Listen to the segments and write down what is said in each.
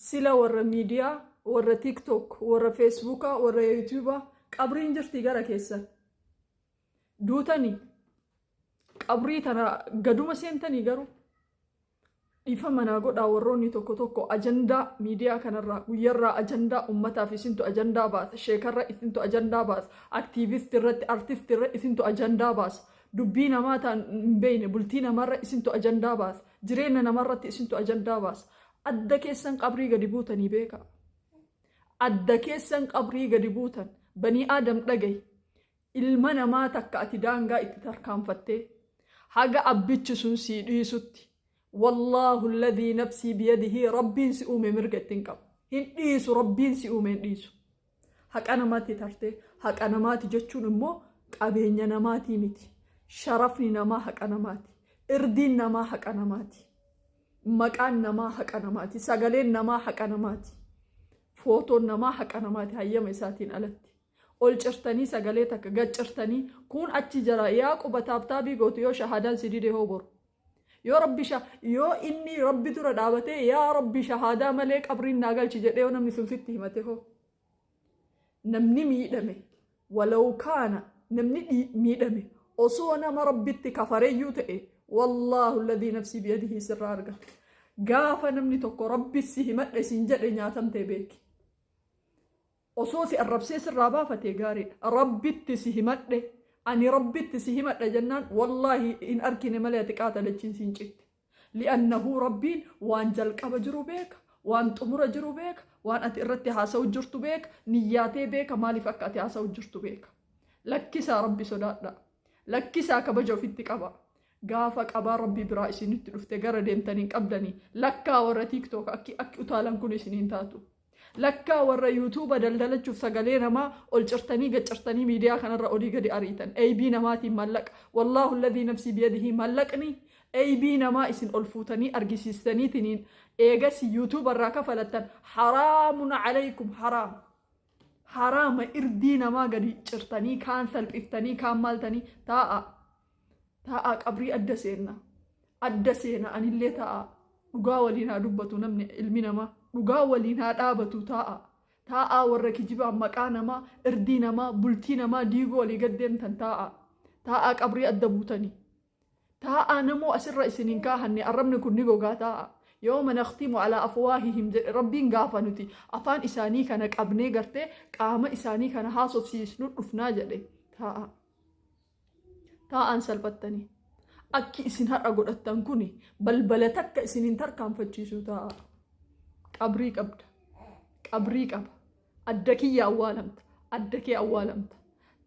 Sila warra miidiyaa, warra TikTok, warra Feesbuukaa, warra Yuutuubaa, qabriin jirti gara keessan. Duutanii qabrii tana gaduma seentanii garuu dhiifama naa godhaa. Warroonni tokko tokko ajandaa miidiyaa kanarraa guyyarraa ajandaa ummataaf isintu ajandaa baasa, sheekarra isintu ajandaa baasa, aktiivisti irratti, artisti irra isintu ajandaa baasa, dubbii namaa ta'an hin beekne, bultii namarra isintu ajandaa baasa, jireenya namarratti isintu ajandaa baasa. Adda keessan qabrii gadi buutanii beeka. Adda keessan qabrii gadi buutan. Banii Aadam, dhagayi. Ilma namaa takka ati daangaa itti tarkaanfattee haga abbichi sun sii dhiisutti, wallaahu alladhii nafsii biyadihii, Rabbiin si uume mirga ittiin qabu hin dhiisu. Rabbiin si uume hin dhiisu. Haqa namaatti tartee, haqa namaati jechuun immoo qabeenya namaatii miti. Sharafni namaa haqa namaati. Irdiin namaa haqa namaati. Maqaan namaa haqa namaati. Sagaleen namaa haqa namaati. Footoon namaa haqa namaati. Hayyama isaatiin alatti ol cirtanii, sagalee takka gad cirtanii, kun achi jara yaa quba taaptaabii gootu. Yoo shahaadaan si dide hoo boru? Yoo Rabbi yoo inni Rabbi dura dhaabatee, "Yaa Rabbi, shahaadaa malee qabriin naa galchi" jedhee, yoo namni sun sitti himate hoo? Namni miidhame, walaw kaana namni miidhame osoo nama Rabbitti kafareyyuu ta'e, wallaahu alladhii nafsii biyadihi, sirraa argata. Gaafa namni tokko "Rabbi si himadhe" siin jedhe, nyaatamtee beeki. Osoo si arrabsee sirraa baafatee gaariidha. "Rabbitti si himadhe, ani Rabbitti si himadha" jennaan, wallaahi hin argine malee ati qaata dachiin siin citte. Li'annahu Rabbiin waan jalqaba jiru beeka, waan xumura jiru beeka, waan ati irratti haasa'u jirtu beeka, niyyaatee beeka, maaliif akka ati haasa'u jirtu beeka. Lakkisaa, Rabbi sodaadha. Lakkisaa, kabaja ofitti qaba. Gaafa qabaa Rabbi biraa isinitti dhufte gara deemtanii qabdanii. Lakkaa warra TikTok, akki akki utaalan kun isiniin taatu. Lakkaa warra Yuutuuba daldalachuuf sagalee namaa ol cirtanii gad cirtanii miidiyaa kanarra olii gadi ariitan. Eeybii namaatiin mallaqa. Wallaahu alladhii nafsii biyadihii, mallaqni eeybii namaa isin ol fuutanii argisiistaniitiniin eegas Yuutuuba irraa kafalattan haraamun alaykum, haraam. Haraama. Irdii namaa gadi cirtanii, kaan salphiftanii, kaan maaltanii, taa'a. Taa'aa, qabrii adda seenna. Adda seena anillee taa'a. Dhugaa waliin haa dubbatu namni, ilmi namaa. Dhugaa waliin haa dhaabatu, taa'a. Taa'aa warra kijibaan maqaa namaa, irdii namaa, bultii namaa diiguu walii gad deemtan, taa'a. Taa'aa, qabrii adda buutanii. Taa'aa, namoo asirra isin hin kaahanne, arrabni kun ni gogaa, taa'a. Yawma nakhtimu alaa afwaahihim jedhe Rabbiin, gaafa nuti afaan isaanii kana qabnee gartee qaama isaanii kana haasofsiisnu dhufnaa jedhe, taa'a. Taa'aan salphattanii. Akki isin har'a godhattan kuni balbala takka isin hin tarkaanfachiisu, taa'a. Qabrii qabda. Qabrii qaba. Adda kiyya awwaalamta. Adda kee awwaalamta.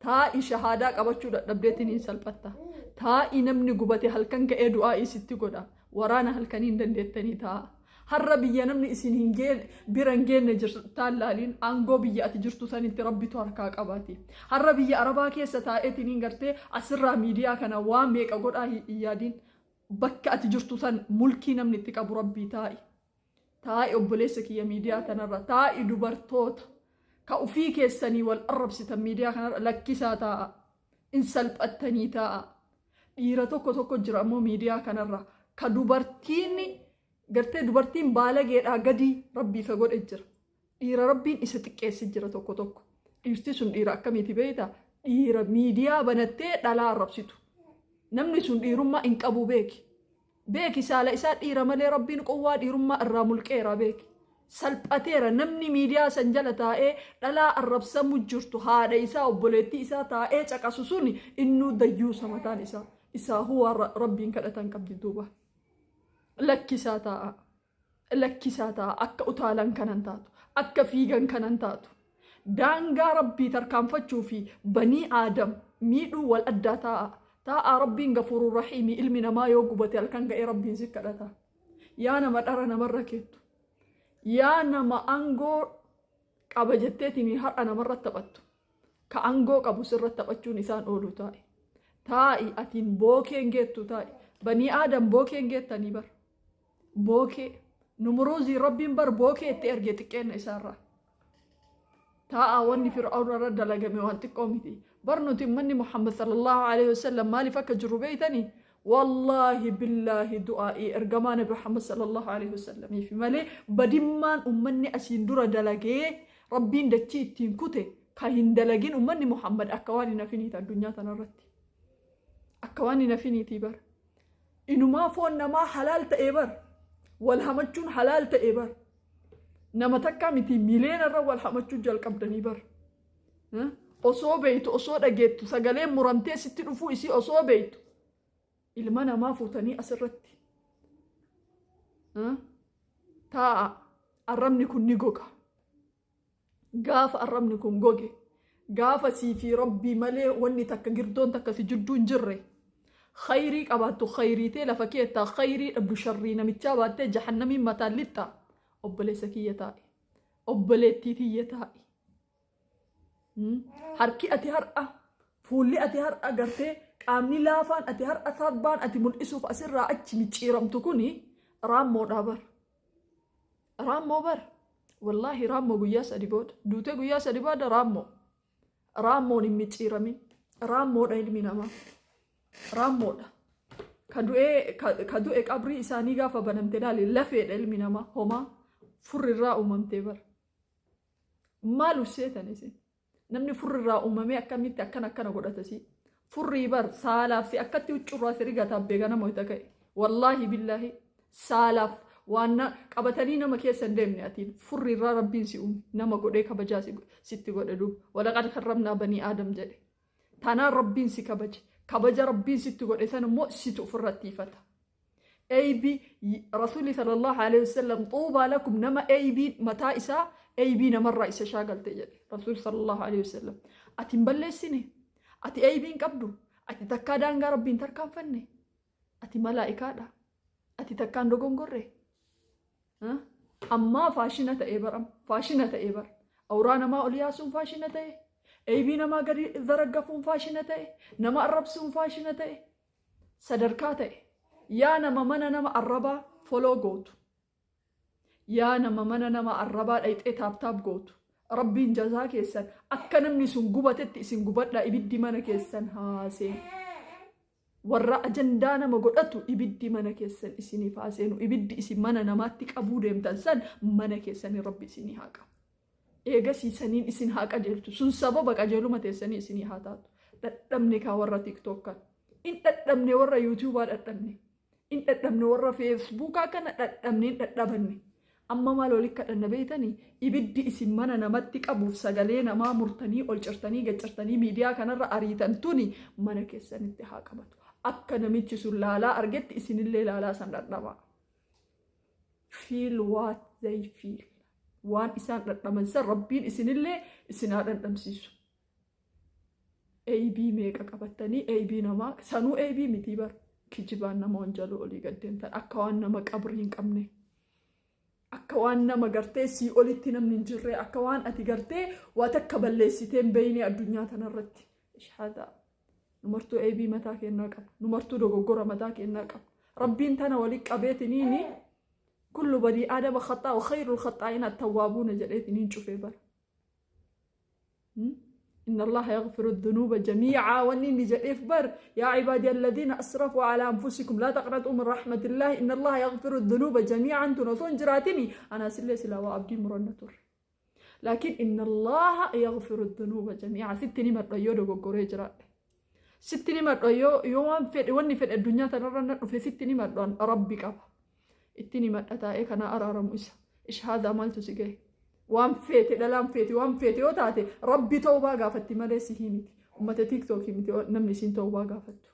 Taa'i, shahaadaa qabachuu dadhabdeetiin hin salphatta. Taa'i, namni gubate halkan ka'ee du'aa isitti godha. Waraana halkanii hin dandeettanii, taa'a. Har'a biyya namni isin hin bira hin geenne jirtaan laaliin, aangoo biyya ati jirtu sanitti Rabbitu harkaa qabaati. Har'a biyya Arabaa keessa taa'eetiin hin gartee asirraa miidiyaa kana waan meeqa godhaa hin yaadiin. Bakka ati jirtu san mulkii namni itti qabu Rabbii, taa'i. Taa'i obboleessa kiyya miidiyaa tanarra taa'i. Dubartoota ka ufii keessanii wal arrabsitan miidiyaa kanarra, lakkisaa, taa'a. In salphattanii, taa'a. Dhiira tokko tokko jira ammoo miidiyaa kanarra ka dubartiin gartee dubartiin baalageedhaa gadi Rabbii isa godhe jira. Dhiira Rabbiin isa xiqqeesse jira tokko tokko. Dhiirti sun dhiira akkamiiti beektaa? Dhiira miidiyaa banattee dhalaa arrabsitu. Namni sun dhiirummaa hin qabu, beeki. Beeki, saala isaa dhiira malee Rabbiin qowwaa dhiirummaa irraa mulqeera, beeki. Salphateera. Namni miidiyaa san jala taa'ee dhalaa arrabsamu jirtu, haadha isaa, obboleettii isaa taa'ee caqasu suni innuu dayyuusa mataan isaa. Isaahuu waan Rabbiin kadhatan qabdi duuba. Lakkisaa, taa'a. Lakkisaa, taa'a. Akka utaalan kanan taatu. Akka fiigan kanan taatu. Daangaa Rabbii tarkaanfachuu fi banii Aadam miidhuu wal addaa, taa'a. Taa'a, Rabbiin gafuurur rahiimii. Ilmi namaa yoo gubate halkan ga'ee Rabbiin si kadhata. Yaa nama dhara namarra keettu. Yaa nama aangoo qaba jetteetiin har'a namarra taphattu. Ka aangoo qabu sirra taphachuun isaan oolu, taa'i. Taa'i, atiin bookeen geettu, taa'i. Banii Aadam bookeen geettanii bar. Bookee. Numuruuzii Rabbiin bar bookee itti erge xiqqeenna isaarraa. Taa'a, wanni Fir'aun irra dalagame waan xiqqoo miti. Bar nuti ummanni Muhammad sallallahu alaihi wasallam maaliif akka jiru beeytanii? Wallaahi billaahi, du'aa'ii ergamaa Nabi Muhammad sallallahu alaihi wasallamiif malee badimmaan ummanni asiin dura dalagee Rabbiin dachii ittiin kute ka hin dalagin ummanni Muhammad akka waan hin hafiniiti addunyaa tanarratti. Akka waan hin hafiniiti bara. Inumaa foon namaa halaal ta'ee bar. Wal hamachuun halaal ta'ee bar. Nama takkaa miti, mileenarra wal hamachuu jalqabdanii bar. Osoo beeytu, osoo dhageettu, sagaleen muramtee sitti dhufuu isii osoo beeytu, ilma namaa fuutanii asirratti taa'a. Arrabni kun ni goga. Gaafa arrabni kun goge, gaafa sii fi Rabbii malee wanni takka girdoon takka si jidduu hin jirre, khayrii qabaattu khayriitee lafa keettaa, khayrii dhabdu sharrii namichaa baattee jahannamiin mataan lixxa. Obboleessa kiyya taa'e, obboleettii tiyya taa'e, harki ati har'a, fuulli ati har'a gartee, qaamni laafaan ati har'a sarbaan ati mul'isuuf asirraa achi micciiramtu kuni raammoodhaa bar. Raammoo bar. Wallaahi raammoo guyyaa 3 booda duutee, guyyaa 3 booda raammoo. Raammoon hin micciiramin. Raammoodha ilmi namaa. Raammoodha. Ka du'e qabrii isaanii gaafa banamte ilaali, lafeedha ilmi namaa, homaa furrirraa uumamtee bar. Maal usseetan isin? Namni furrirraa uumamee akkamitti akkana akkana godhata si? Furrii bar saalaaf si akkatti huccurraa si rigataa beekanama wayita ka'e. Wallaahi billaahi, saalaaf waan qabatanii nama keessa hin deemne. Atiin furriirraa Rabbiin si uume, nama godhee kabajaa sitti godhe duuba. Walaqad karramnaa banii Aadam jedhe. Tanaan Rabbiin si kabaje. Kabaja Rabbiin sitti godhe san immoo situ ofirratti ifata. Eybii Rasuulli sallallahu alaihi wasallam, "Xuubaa lakum nama eybii mataa isaa eybii namarraa isa shaagalte," jedhe Rasuulli sallallahu alaihi wasallam. Ati hin balleessine. Ati eybii hin qabdu. Ati takkaa daangaa Rabbiin tarkaanfanne. Ati malaa'ikaadha. Ati takkaan dogongorre. Ammaa faashina ta'ee baram. Faashina ta'ee bara. Awuraa namaa ol yaasuun faashina ta'e. Eybii namaa gadi zaraggafuun faashina ta'e. Nama arrabsuun faashina ta'e. Sadarkaa ta'e. Yaa nama mana nama arrabaa follow gootu. Yaa nama mana nama arrabaa dhayxee tap tap gootu. Rabbiin jazaa keessan akka namni sun gubatetti isin gubadhaa, ibiddi mana keessan haa seenu. Warra ajandaa nama godhatu, ibiddi mana keessan isiniif haa seenu. Ibiddi isin mana namaatti qabuu deemtan san mana keessanii Rabbi isinii haa qabu. Eegasii saniin isin haa qajeelchu. Sun sababa qajeeluma teessanii isinii haa taatu. Dhadhabne kaa warra TikTok kan. In dhadhabne warra YouTubaa dhadhabne. In dhadhabne warra Facebookaa kana dhadhabne, in dhadhabanne. Amma maal walitti kadhanna beeytanii? Ibiddi isin mana namatti qabuuf sagalee namaa murtanii ol cirtanii gaccirtanii miidiyaa kanarra ariitan tuni mana keessanitti haa qabatu. Akka namichi sun laalaa argetti isinillee laalaa san dhadhabaa. Feel what they feel. Waan isaan dhadhaman san Rabbiin isinillee isin haa dhandhamsiisu. Eybii meeqa qabattanii, eybii namaa sanuu eybii mitii bar, kijibaan nama wanjaluu olii gaddeemtan akka waan nama qabrii hin qabne. Akka waan nama gartee sii olitti namni hin jirre, akka waan ati gartee waa takka balleessitee hin beeyne addunyaa tanarratti. Ishaadaa. Numartuu eybii mataa kennaa qaba. Numartuu dogoggora mataa kennaa qaba. Rabbiin tana walitti qabeetiniini "Kullu banii aadama khaxaa wa khayrul khaxaa'iin attawwaabuuna" jedheetiniin cufee bara. "إن الله يغفر الذنوب جميعا" wanni inni jedheef bar "يا عبادي الذين أسرفوا على أنفسكم لا تقنطوا من رحمة الله إن الله يغفر الذنوب جميعا" tun osoo hin jiraatini anaa sillee silaa waa abdii muranna turre. Laakiin "إن الله يغفر الذنوب جميعا" sitti ni madha yoo dogoggoree jiraadhe. Sitti ni madha yoo waan fedhe, wanni fedhe addunyaa tanarra na dhufe, sitti ni madhaan Rabbi qaba. Itti ni madha taa'ee kanaa araaramu isa. Ishaadaa maaltu si gahe? Waan feete dhalaan feete, waan feete yoo taate, Rabbi ta'ubaa gaafatti malee si miti. Ummata TikTokii miti namni isiin ta'ubaa gaafattu.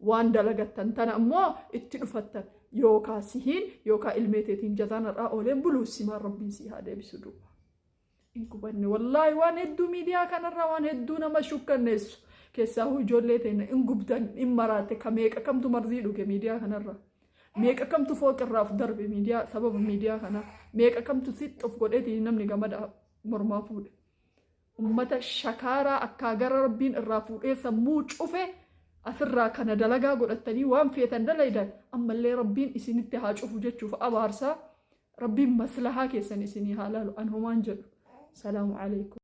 Waan dalagattan tana ammoo itti dhufattan, yookaa sihiin yookaa ilmee teetiin jazaan har'aa ooleen buluu simaan Rabbiin si haa deebisu duuba. Hin gubanne wallaahi, waan hedduu miidiyaa kanarraa waan hedduu nama shukkanneessu. Keessaahuu ijoollee teenya hin gubdan, hin maraatte, ka meeqa kamtu marzii dhuge miidiyaa kanarraa. Meeqa kamtu fooqirraa of darbe miidiyaa, sababa miidiyaa kanaa. Meeqa kamtu sitti of godheetiin namni gamada mormaa fuudhe. Ummata shakaaraa akkaa gara Rabbiin irraa fuudhee sammuu cufe asirraa kana dalagaa godhattanii waan feetan dalaydan, ammallee Rabbiin isinitti haa cufu jechuuf abaarsaa. Rabbiin maslahaa keessan isinii haa laalu, an homaan jedhu. Salaamu alaikum.